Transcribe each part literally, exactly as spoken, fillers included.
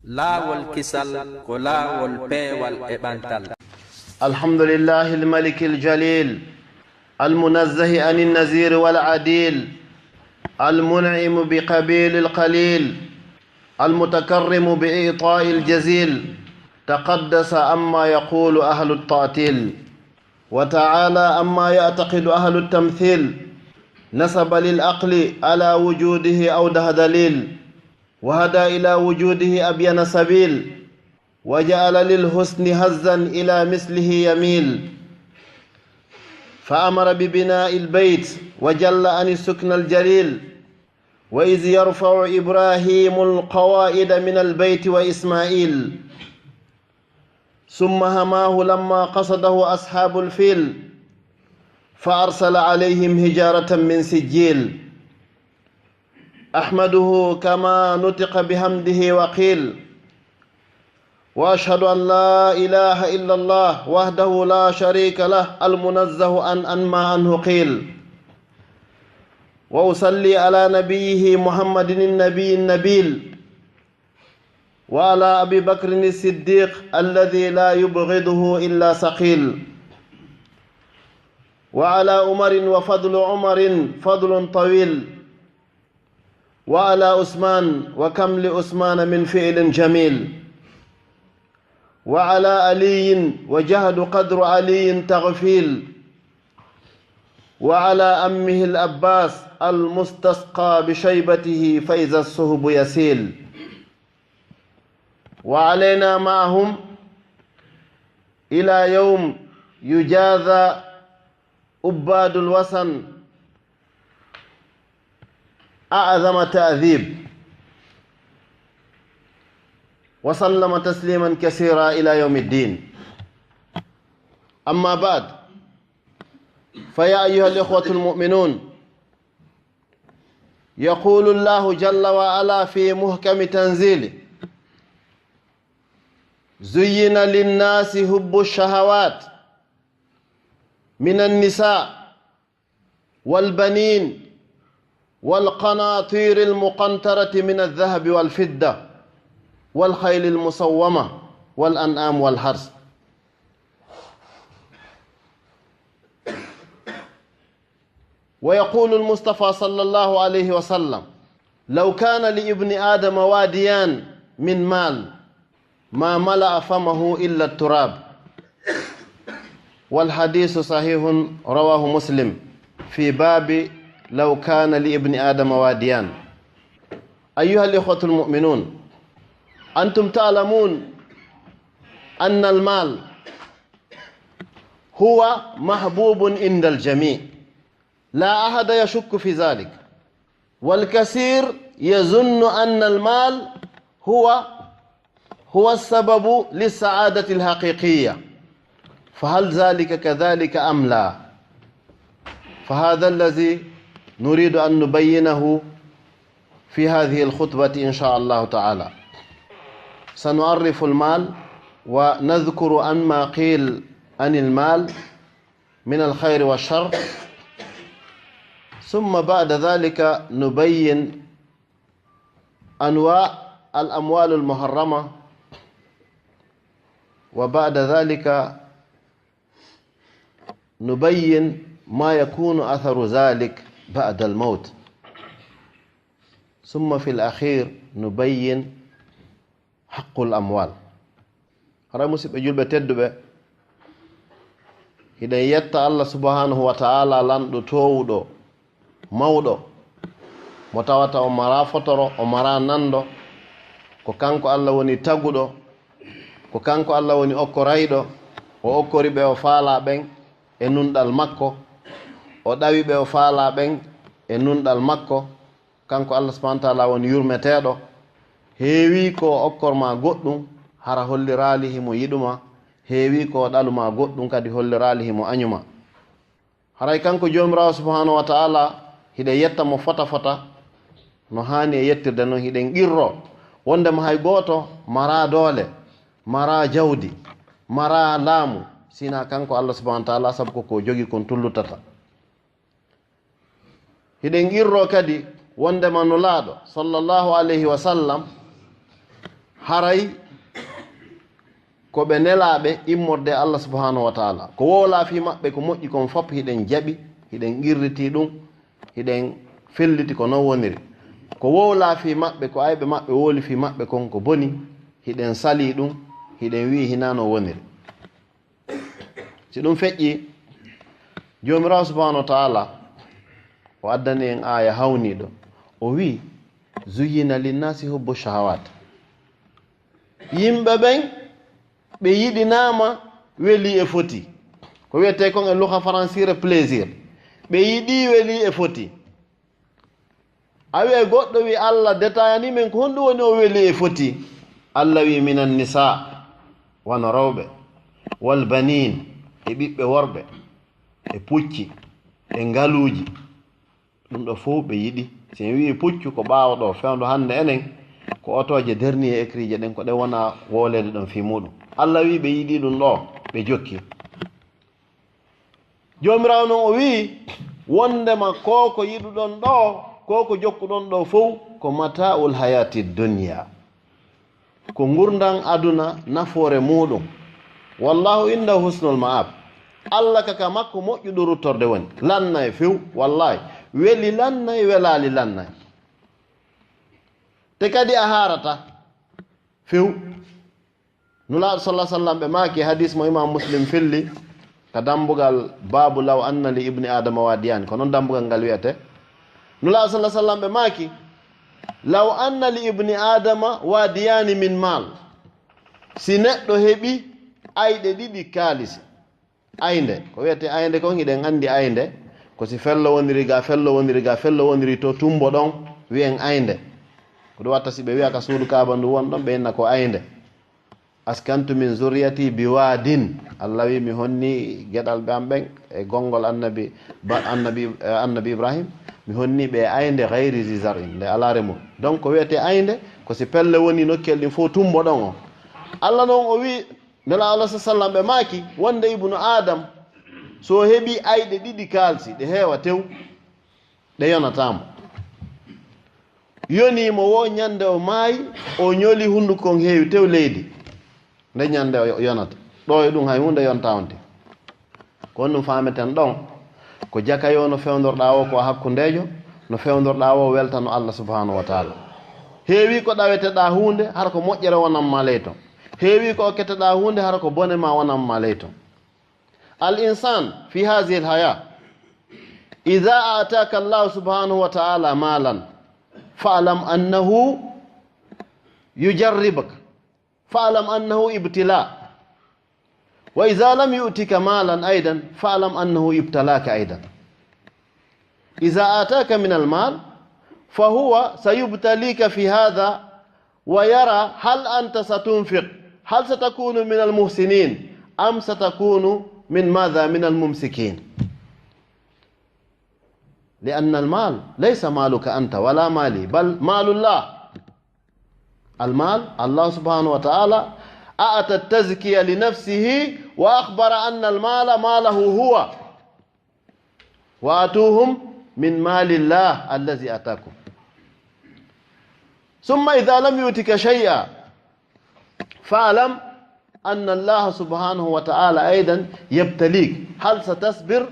Laawol kisal ko laawol peewal e ɓantal. الحمد لله الملك الجليل، المنزه عن النظير والعديل، المنعم بقبيل القليل، المتكرم بإعطاء الجزيل، تقدس عما يقول أهل التعطيل، وتعالى عما يعتقد أهل التمثيل، نسب للعقل على وجوده أوضح دليل، وهدى إلى وجوده أبين سبيل، وجعل للحسن هزا إلى مثله يميل، فأمر ببناء البيت وجل عن السكن الجليل، وإذ يرفع إبراهيم القواعد من البيت وإسماعيل، ثم حماه لما قصده أصحاب الفيل، فأرسل عليهم حجارة من سجيل. أحمده كما نطق بحمده وقيل، وأشهد أن لا إله إلا الله وحده لا شريك له المنزه عن، عن ما عنه قيل، وأصلي على نبيه محمد النبي النبيل، وعلى أبي بكر الصديق الذي لا يبغضه إلا ثقيل، وعلى عمر وفضل عمر فضل طويل، وعلى عثمان وكم لعثمان من فعل جميل، وعلى علي وجهد قدر علي تغفيل، وعلى عمه العباس المستسقى بشيبته فإذا السحب يسيل، وعلينا معهم إلى يوم يجازى عباد الوثن أعظم تعذيب، وسلم تسليما كثيرا إلى يوم الدين. أما بعد، فيا أيها الإخوة المؤمنون، يقول الله جل وعلا في محكم تنزيله: زين للناس حب الشهوات من النساء والبنين والقناطير المقنطرة من الذهب والفضة والخيل المسومة والأنعام والحرث. ويقول المصطفى صلى الله عليه وسلم: لو كان لابن آدم واديان من مال ما ملأ فمه إلا التراب. والحديث صحيح، رواه مسلم، في باب لو كان لابن آدم واديان. أيها الإخوة المؤمنون، أنتم تعلمون أن المال هو محبوب عند الجميع، لا أحد يشك في ذلك، والكثير يظن أن المال هو، هو السبب للسعادة الحقيقية، فهل ذلك كذلك أم لا؟ فهذا الذي نريد أن نبينه في هذه الخطبة إن شاء الله تعالى. سنعرف المال ونذكر عن ما قيل عن المال من الخير والشر، ثم بعد ذلك نبين أنواع الأموال المحرمة، وبعد ذلك نبين ما يكون أثر ذلك بعد الموت، ثم في الأخير نبين حق الأموال. Haray, musidɓe julɓe tedduɓe, hiɗen yetta Allah subhanahu wa ta'ala, lanɗo toowuɗo, mawɗo, mo tawata o maraa fotoro, o maraa nanndo. Ko kanko Allah woni taguɗo, ko kanko Allah woni okkorayɗo. O okkori ɓe o faalaa ɓen e nunɗal makko, o ɗawi ɓe o faalaa ɓen e nunɗal makko. Kanko Allah subhanahu wa ta'ala woni yurmeteeɗo. Heewii ko o okkor ma goɗɗum, hara holliraali himo yiɗu ma. Heewii ko o ɗalu ma goɗɗum, kadi holliraali himo añu ma. Haray kanko Joomiraawo subhanahu wa ta'ala, hiɗen yetta mo fota fota, no haani e yettirde non. Hiɗen qirro wondema hay gooto maraa doole, maraa jawdi, maraa laamu, sinaa kanko Allah subhanahu wa ta'ala, sabu ko ko jogi kon tullutata. Hiɗen qirro kadi wondema Nulaaɗo sallallahu alayhi wa sallam, Haray ko ɓe nelaaɓe immorde e Allah subhanahu wa taala. Ko wowlaa fii maɓɓe ko moƴƴi kon fop, hiɗen jaɓi, hiɗen qirritii ɗum, hiɗen felliti ko non woniri. Ko wowlaa fii maɓɓe, ko ayɓe maɓɓe wowli fii maɓɓe kon ko boni, hiɗen salii ɗum, hiɗen wi'i hinaa non woniri. Si ɗum feƴƴii, Joomiraawo subhanahu wa taala o addani en aaya hawniiɗo. O wi'i, "Zuyyina linnaasi hubbu shahawat." Yimɓe ɓen, ɓe yiɗinaama weli e foti. Ko wiyetee kon e luha faransiire plaisir. Ɓe yiɗi weli e foti. A wi'ay goɗɗo wi Allah detayani men ko honɗum woni o weli e foti. Allah wi minan nisa, wano rewɓe, wal banin, e ɓiɓɓe worɓe, e pucci, e ngaluuji. Ɗum ɗo fow ɓe yiɗi. Si en wi'i puccu ko ɓaawo ɗo, fewndo hannde enen, ko otooje dernier écrit je ɗen, ko ɗen wona wowleede ɗon fii muɗum. Allah wi ɓe yiɗi ɗum ɗo, ɓe jokki. Joomiraawo non o wi'i, wondema ko ko yiɗuɗon ɗo, ko ko jokkuɗon ɗo fow, ko mata'ul hayati dunya. Ko ngurndan aduna nafoore muɗum. Wallahu indahu husnul ma'ab. Allah ka ka makko moƴƴuɗo ruttorde woni. Lannay few, wallahi. Weli lannay, welaali lannay. Te kadi a haarata few. Nulaaɗo sallallahu alaihi wasallam ɓe maaki, hadis mo Imam Muslim filli, ka dambugal baabu law anna li ibni Adama wadiyan. Ko non dambugal ngal wi'ete. Nulaaɗo sallallahu alaihi wasallam ɓe maaki, "Law anna li ibni Adama wadiyani min mal." Si neɗɗo heɓi ayɗe ɗiɗi kaalisi. Aynde, ko wiyete aynde kon, hiɗen anndi aynde, ko si fello woniri ga, fello woniri ga, fello woniri to tumbo ɗon, wi'en aynde. Ko ɗum watta si ɓe wi'a ka suudu Kaaba ndu won ɗon, ɓe inna ko aynde. "Askantu min zurriyati bi wadin." Allah wi, "Mi honni geɗalɓe am ɓen e gonngol annabi, ba, annabi, eh, annabi Ibrahim, mi honni ɓe aynde ghayri zi zar'in, nde alaa remol." Donc, ko wiyete aynde, ko si pelle woni nokkel ɗin fof tumbo ɗon o. Allah non o wi, Nela Allah sa sallam ɓe maaki, wonde Ibnu Adam, so o heɓi ayɗe ɗiɗi kaalsi, ɗe heewa tew, ɗe yonataamo. Yonii mo wo ñande o maayi, o ñoli hunduko kon heewi tew leydi. Nde ñande o yonata. Ɗo e ɗum hay huunde yonta on te. Ko honɗum faameten ɗon? Ko jakayo no fewndorɗaa o ko a hakkundeejo, no fewndorɗaa o weltano Allah subhanahu wa taala. Heewi ko ɗaweteɗaa huunde, hara ko moƴƴere wonan ma ley ton. Heewi ko okketeɗaa huunde, hara ko bone ma wonan ma ley ton. Al insan fi hazihi al haya, idha ataka Allah subhanahu wa taala malan, fa'lam annahu yujarribuk. فاعلم أنه ابتلاء. وإذا لم يؤتك مالا أيضا فاعلم أنه ابتلاك أيضا. إذا آتاك من المال فهو سيبتليك في هذا ويرى هل أنت ستنفق، هل ستكون من المحسنين أم ستكون من ماذا؟ من الممسكين. لأن المال ليس مالك أنت ولا مالي، بل مال الله. المال، الله سبحانه وتعالى أعطى التزكية لنفسه وأخبر أن المال ماله هو. وآتوهم من مال الله الذي آتاكم. ثم إذا لم يؤتك شيئا فاعلم أن الله سبحانه وتعالى أيضا يبتليك، هل ستصبر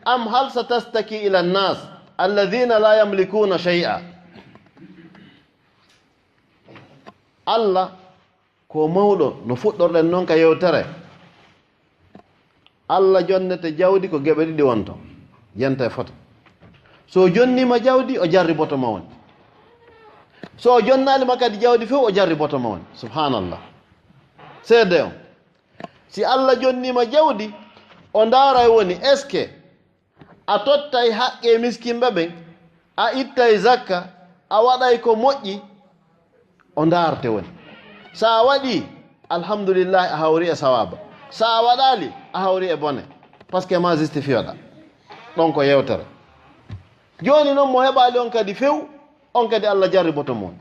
أم هل ستشتكي إلى الناس الذين لا يملكون شيئا؟ Allah ko mawɗo, no fuɗɗorɗen noon ka yewtere. Allah jonnete jawdi ko geɓe ɗiɗi wonto, yenta e fota. So o jonniima jawdi, o jarriboto ma woni. So o jonnaali ma kadi jawdi few, o jarriboto ma woni. Subhanallah. Seede on. Si Allah jonniima jawdi, o ndaaray woni, est-ce que a tottay haqqe miskinɓe ɓen, a ittay zakka, a waɗay ko moƴƴi, o ndaarte woni. So a waɗi, alhamdulillahi, a hawri e sawaaba. So a waɗaali, a hawri e bone. Parce que ma justifié ɗa. Ɗon ko yewtere. Jooni non mo heɓaali on kadi few, on kadi Allah jarriboto mo on.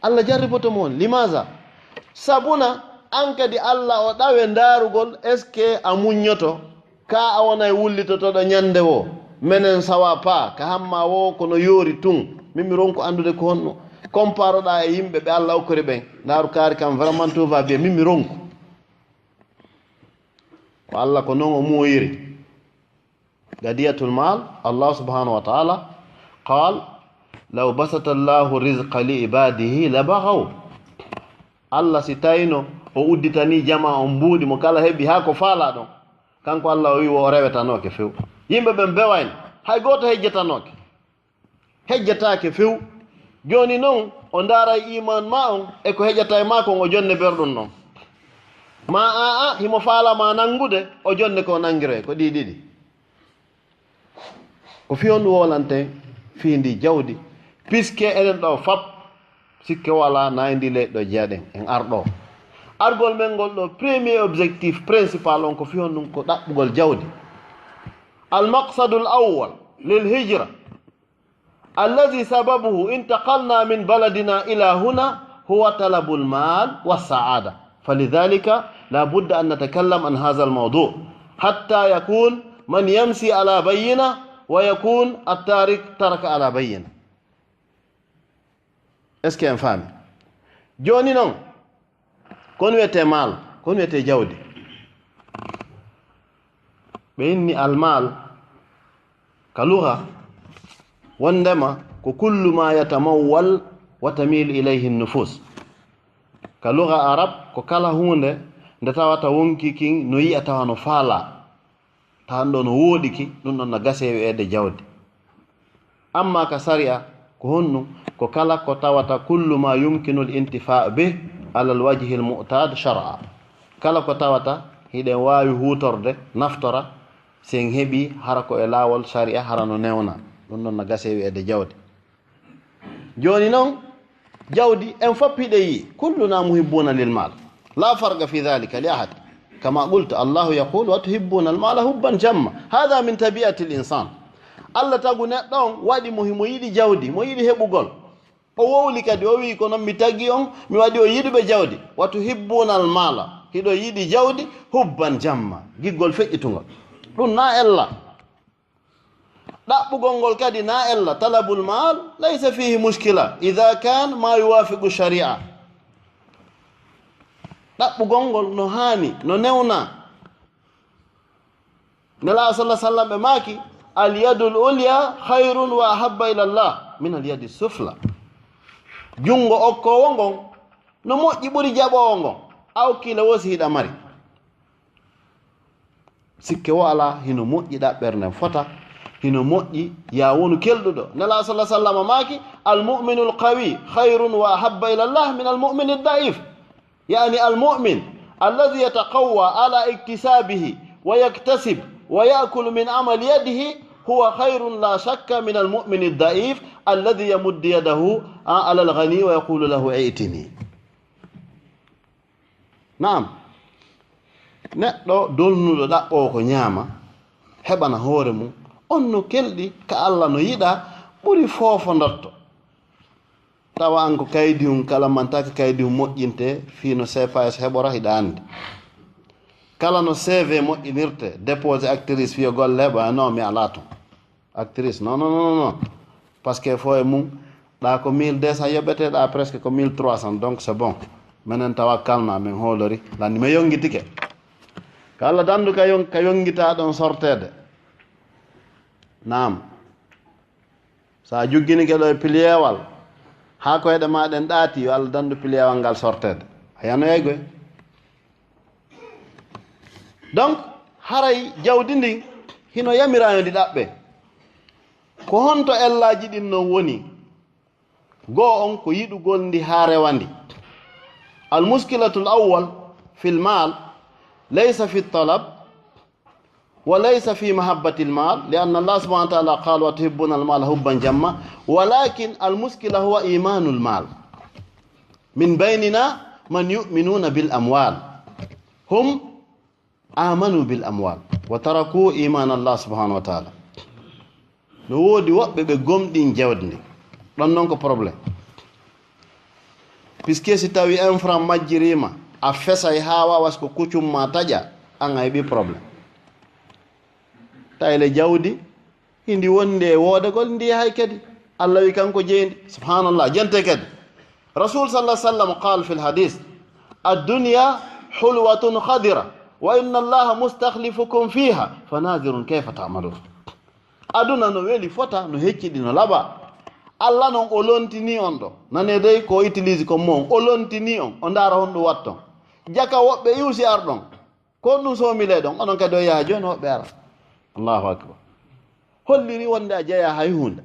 Allah jarriboto mo on. Limaza? Sabuna an kadi Allah o ɗawe ndaarugol, est-ce que a muññoto? Ka a wonay wullitotoɗo ñande wo. Menen sawa paa, ka hamma wo kono yoori tun. Min mi ronku anndude ko honno, Comparoɗaa e yimɓe ɓe Allah okkori ɓen, ndaaru kaari kam, vraiment, tout va bien, min mi ronku. Ko Allah ko non o muuyi. Qadiyatul mal, Allah subhanahu wa ta'ala, qal, "Law basata Allahu rizqa li ibadihi la baghaw." Allah si tawino o udditani jama on mbuuɗi mo kala heɓi haa ko faalaa ɗon, kanko Allah o wi wo o rewetanooke few. Yimɓe ɓen bewayno, hay gooto hejjetanooke. Hejjataake few. Jooni non, o ndaaray iman ma on e ko heƴata e maa kon, o jonne berɗum non. Ma aa, himo faala ma nangude, o jonne ko nangiroy, ko ɗi ɗiɗi. Ko fii honɗum wowlanten fii ndi jawdi? Puisque enen ɗo fap, sikke wala na e ndi leydi ɗo jeyaɗen, en arɗo. Argol men ngol ɗo, premier objectif principal on ko fii honɗum? Ko ɗaɓɓugol jawdi. Al maqsadul awwal lil hijra الذي سببه انتقلنا من بلدنا إلى هنا هو طلب المال والسعادة. فلذلك لا بد أن نتكلم عن هذا الموضوع حتى يكون من يمشي على بينة ويكون التارك ترك على بينة. Est-ce que en faami? Jooni non, kon wiyetee maal, kon wiyetee jawdi. Ɓe inni almaal ka luga wondema ko kullu ma yatamawwal wa tamilu ilayhi nufus. Ka luga arab, ko kala huunde nde tawata wonki kin no yi'a tawa no faala. Tawan ɗo no wooɗi ki, ɗum ɗon no gasi e wi'eede jawdi. Amma ka sariya, ko honɗum? Ko kala ko tawata kullu ma yumkinu al intifa bih ala al wajhi al mu'tad shar'a. Kala ko tawata hiɗen waawi huutorde, naftora, si en heɓi hara ko e laawol sariya, hara no newna. Ɗum ɗon no gasi e wi'eede jawdi. Jooni non, jawdi, en fop hiɗen yi'i, kulluna muhibbuna lil mal. La farqa fi dhalika li ahad. Kama qulta, Allahu yaqul, "Wa tuhibbuna al mala hubban jamma." Hadha min tabi'ati al insan. Allah tagu neɗɗo on, waɗi mo himo yiɗi jawdi, mo yiɗi heɓugol. O wowli kadi, o wi'i, "Ko non mi tagi on, mi waɗi on yiɗuɓe jawdi." "Wa tuhibbuna al mala." Hiɗo yiɗi jawdi, hubban jamma. Giggol feƴƴitungol. Ɗum na ella. Ɗaɓɓugol ngol kadi na ella. Talabul mal laysa fihi mushkila idha kan ma yuwafiqu sharia. Ɗaɓɓugol ngol no haani, no newna. Nela sallallahu sallam ɓe maaki, "Al yadul ulya khairun wa ahabba ila Allah min al yadi sufla." Junngo okkowo ngon no moƴƴi ɓuri jaɓowo ngon. A okki le wosi hiɗa mari. Sikke wo alaa, hino moƴƴi ɗaɓɓere nden fota, hino moƴƴi ya wonu kelɗuɗo. Nela sallallahu sallam maaki, "Al mu'minul qawi khairun wa ahabba ila Allah min al mu'minid da'if." Yani al mu'min alladhi yataqawwa ala iktisabihi wa yaktasib wa ya'kulu min amali yadihi huwa khairun la shakka min al mu'minid da'if alladhi yamuddu yadahu ala al ghani wa yaqulu lahu, "I'tini." Naam. Neɗɗo dolnuɗo ɗaɓɓoowo ko ñaama, heɓana hoore mum, on no kelɗi ka Allah no yiɗa, ɓuri foofo ndotto. Tawa an ko kaydi hum, kala man taka kaydi hum moƴƴinte, fii no C P S heɓora, hiɗa anndi. Kala no C V moƴƴinirte, déposé actrice, fii yo golle heɓa, non, mi alaa ton. Actrice, non, non, non, non. Parce que fo e mum, ɗa ko mille deux cents yoɓete, ɗa presque ko mille trois cents, donc c'est bon. Menen tawa kalna, min hoolori, landi mi yongitike. Ko Allah dandu ka yon-, ka yongita ɗon sortede. Naam. Sa jugginike ɗo e piliyewal, ha koyɗe ma ɗen ɗaati, yo Allah dandu piliyewal ngal sortede. A yanoyay goy. Donc, haray jawdi ndin hino yamira yo ndi ɗaɓɓe. Ko honto ellaaji ɗin non woni? Goo on ko yiɗugol ndi haa rewa ndi. Al muskilatul awwal fil mal laysa fi talab wa laysa fi mahabbatil mal, li anna Allah subhanahu wa ta'ala qala, "Wa tuhibbuna al mala hubban jamma," walakin al muskila huwa imanul mal. Min baynina man yu'minuna bil amwal. Hum amanu bil amwal wa taraku iman Allah subhanahu wa ta'ala. No woodi woɓɓe ɓe gomɗin jawdi ndi. Ɗon non ko problème. Puisque si tawi un franc majjirima, a fesay ha wawas ko kuccum ma taƴa, an a heɓi problème. Tawi le jawdi, hindi wondi e woodagol ndi hay kadi. Allah wi kanko jeyndi. Subhanallah, jente kadi. Rasul sallallahu alaihi wasallam qal fil hadith, "Ad-dunya hulwatun khadira, wa inna Allaha mustakhlifukum fiha, fanazirun kayfa ta'malun." Aduna no weli fota, no heccidi, no laba. Allah non o lontini on ɗo. Nane dey ko utilise ko mon, o lontini on, o ndaara honɗum watton. Jaka woɓɓe yuusi arɗon. Ko ɗum soomile ɗon, onon kadi o yaha jooni woɓɓe ara. Allahu akbar. Holliri wonde a jeya hay hunde.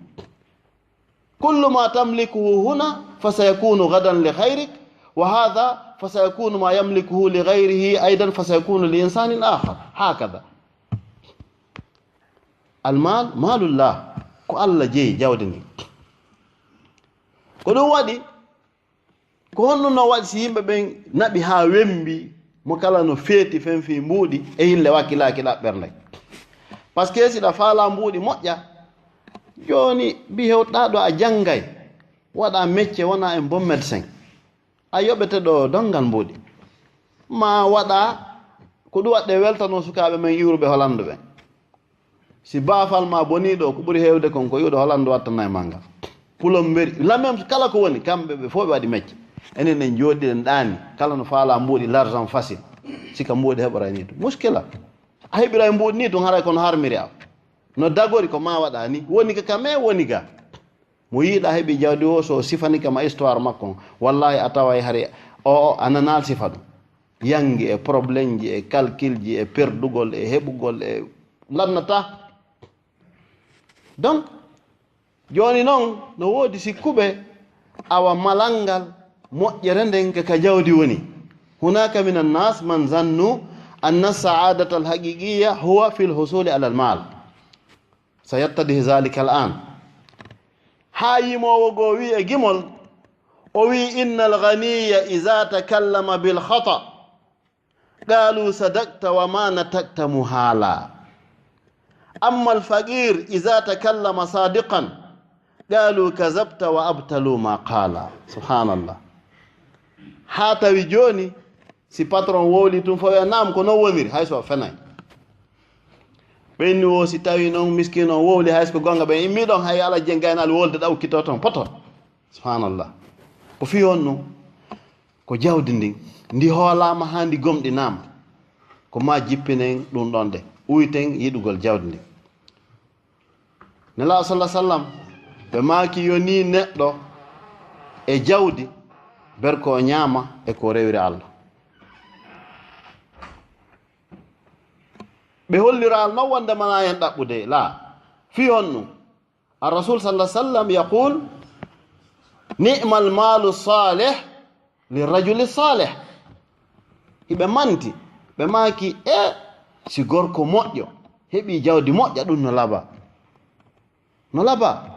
Kullu ma tamlikuhu huna fasayakunu gadan li khayrik, wa hadha fasayakunu ma yamlikuhu li ghayrihi aidan fasayakunu li insanin akhar. Hakada. Almal malullah, ko Allah jeyi jawdi ndi. Ko ɗum waɗi, ko honɗum no waɗi si yimɓe ɓen naɓi haa wembi, mo kala no feeti fen fii mbuuɗi e hille wakkilaaki ɗaɓɓernde? Parce que si ɗa faala mbuuɗi moƴƴa, jooni bi hewɗa ɗo a janngay, waɗa mecce, wona un bon médecin. A yoɓete ɗo donngal mbuuɗi. Ma waɗa ko ɗum waɗde weltano sukaaɓe men iwruɓe Hollande ɓen. Si baafal ma bonii ɗo, ko ɓuri heewde kon ko iwɗo Hollande wattana e ma ngal. Plomberie, la même, kala ko woni, kamɓe ɓe fof ɓe waɗi mecce. Enen en jooɗiɗen ɗaani, kala no faala mbuuɗi, l'argent facile. Sika mbuuɗi heɓoray ni ɗum. Muskila. A heɓiray mbuuɗi ni ɗum haray kono harmiri aw. No dagori ko ma waɗa ni. Woni ka kame, woni ga. Mo yiiɗa heɓi jawdi o, so sifani kama histoire makko on, wallahi a taway hari o, o, a nanal sifa ɗum. Yangi e problème ji e calcul ji e perdugol e heɓugol e lannata. Donc, jooni noon no woodi sikkuɓe awa malal ngal moƴƴere nden ka, ka jawdi woni. Hunaka min annas man zannu anna sa'adata alhaqiqiyya huwa fil husuli ala almal. Sayattadih zalika al'an. Haa yimoowo goo wi'i e gimol, o wi'i, "Innal ghaniya iza takallama bil khata, qalu sadaqta wa ma natakta muhala. Amma al faqir iza takallama sadiqan, qalu kazabta wa abtalu ma qala." Subhanallah. Haa tawi jooni, si patron wowli tun fof, wi'a, "Naam, ko non woniri," hay so fenay. Ɓenni wo si tawi non miskino on wowli, hay so ko gonga, ɓen immi ɗon, hay ala jen gaynal wolde ɗa ukkito ton poto. Subhanallah. Ko fii honno? Ko jawdi ndin. Ndi hoolaama haa ndi gomɗinaama. Ko ma jippinen ɗum ɗon de. Uyten yiɗugol jawdi ndin. Nelaaɗo sallallahu alaihi wasallam, ɓe maaki yo ni neɗɗo e jawdi, ber ko o ñaama e ko o rewiri Allah. Ɓe holliraal non wonde mana en ɗaɓɓude, laa. Fii honɗum? Ar-Rasul sallallahu alaihi wasallam yaqul, "Ni'mal malu salih li rajuli salih." Hiɓe manti, ɓe maaki, "E si gorko moƴƴo heɓi jawdi moƴƴa, ɗum no laba." No laba.